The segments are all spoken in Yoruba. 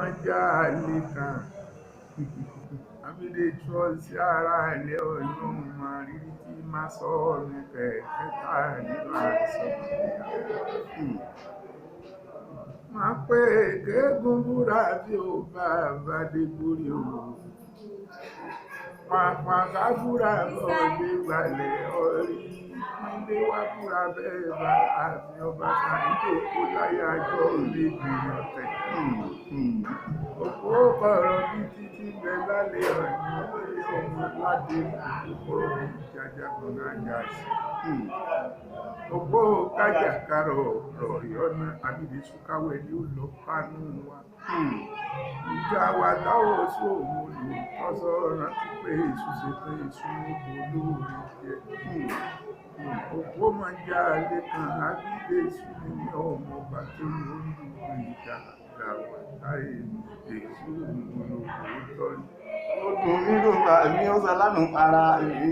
máa já àlè kan. Àbílẹ̀ trọ́sì ara ilé ọ̀nà máa rírí tí máa sọ ní kẹ̀kẹ́ta nínú àìsàn. Máa pé kéégún búra bí ó bá bá dé borí o. Pàpà ká búra bọ̀ dé gbalẹ̀ ọ̀rí. Ilé wa búra bẹ́ẹ̀ bá ààfin ọba kan ìjókòó láyàjọ́ òde ìgbìyànjú ọ̀tẹ̀. Òpó kọ̀rọ̀ bí títí bẹ lálẹ́ ọ̀nà lórí ọmọ ládé kòkòrò bí jàjàgùn náà jà sí. Òpó kájàkárọ̀ rọ̀rí ọ̀nà àbílẹ̀ sùkáwẹ̀ ni ó lọ pánú wa. Ìjà wa táwọn oṣù òun olùtọ́sọ rántí pé èṣù ṣetán èṣù olóore jẹ. Òpó máa já alẹ́ kan àbílẹ̀ èṣù ní ọmọ ọba tó lórí ìjà làwà táyé èṣù olùtọ́ ni. Ogun mi ló bá mi ó sálánù ara mi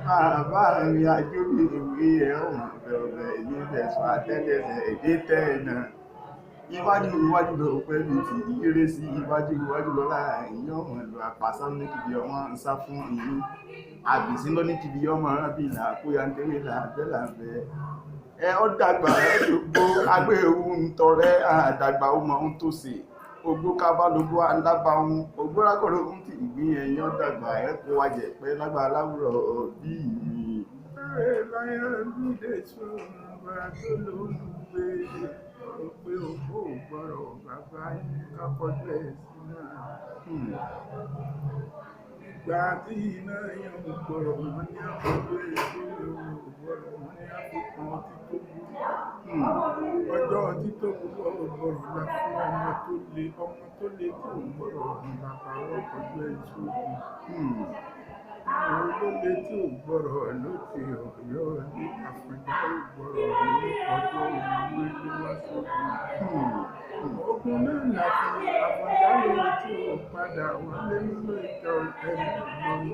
bàbá mi ajóbi ìwé ẹ̀ ọ̀hún bẹ̀rẹ̀ èmi fẹ̀sùn àtẹ́lẹsẹ̀ èdè tẹ̀ náà. Iwájú iwájú lọ pẹ́ mi tì í sí iwájú iwájú lọ́la ìyẹn ọmọ ìlú àpàsá ní kìdí ọmọ ń sá fún ìyín. Àbìsí lọ ní kìdí ọmọ bí là kóyà ń tẹ́wé là bẹ́ là bẹ́. Ẹ ọ́ dàgbà ẹ dògbò agbé ewu ń tọrẹ àdàgbà ó mọ ohun tó ṣe. Ogbó kábàlógbó alábàáhùn ògbórákòrò ń ti ìgbín ẹ̀yán dàgbà ẹ kó wa jẹ pé lágbára láwùrọ̀ bí mi. Ẹ láyé bí lè sọ ọba tó lólùgbé ó pé òkú ò gbọ́rọ̀ bàbá yín ká kọjú ẹ̀ sí náà. Ìgbà tí iná yẹn ò gbọ́rọ̀ wọn ní àkọjú ẹ̀ sí ò gbọ́rọ̀ wọn ní àfikún ọtí tó burú. Ọjọ́ ọtí tó burú ò gbọ́rọ̀ la fún ọmọ tó le ọmọ tó le tí ò gbọ́rọ̀ ní bàbá wọn kọjú ẹ̀ sí òkú. Àwọn olóle tí ò gbọ́rọ̀ ló ti Ọ̀yọ́ ní Àfọ̀njá ò gbọ́rọ̀ ló kọjú òun lé wá sógun. Ogun náà làfọ̀n Àfọ̀njá lórí tí ò padà wálé nínú ìjà ẹni lórí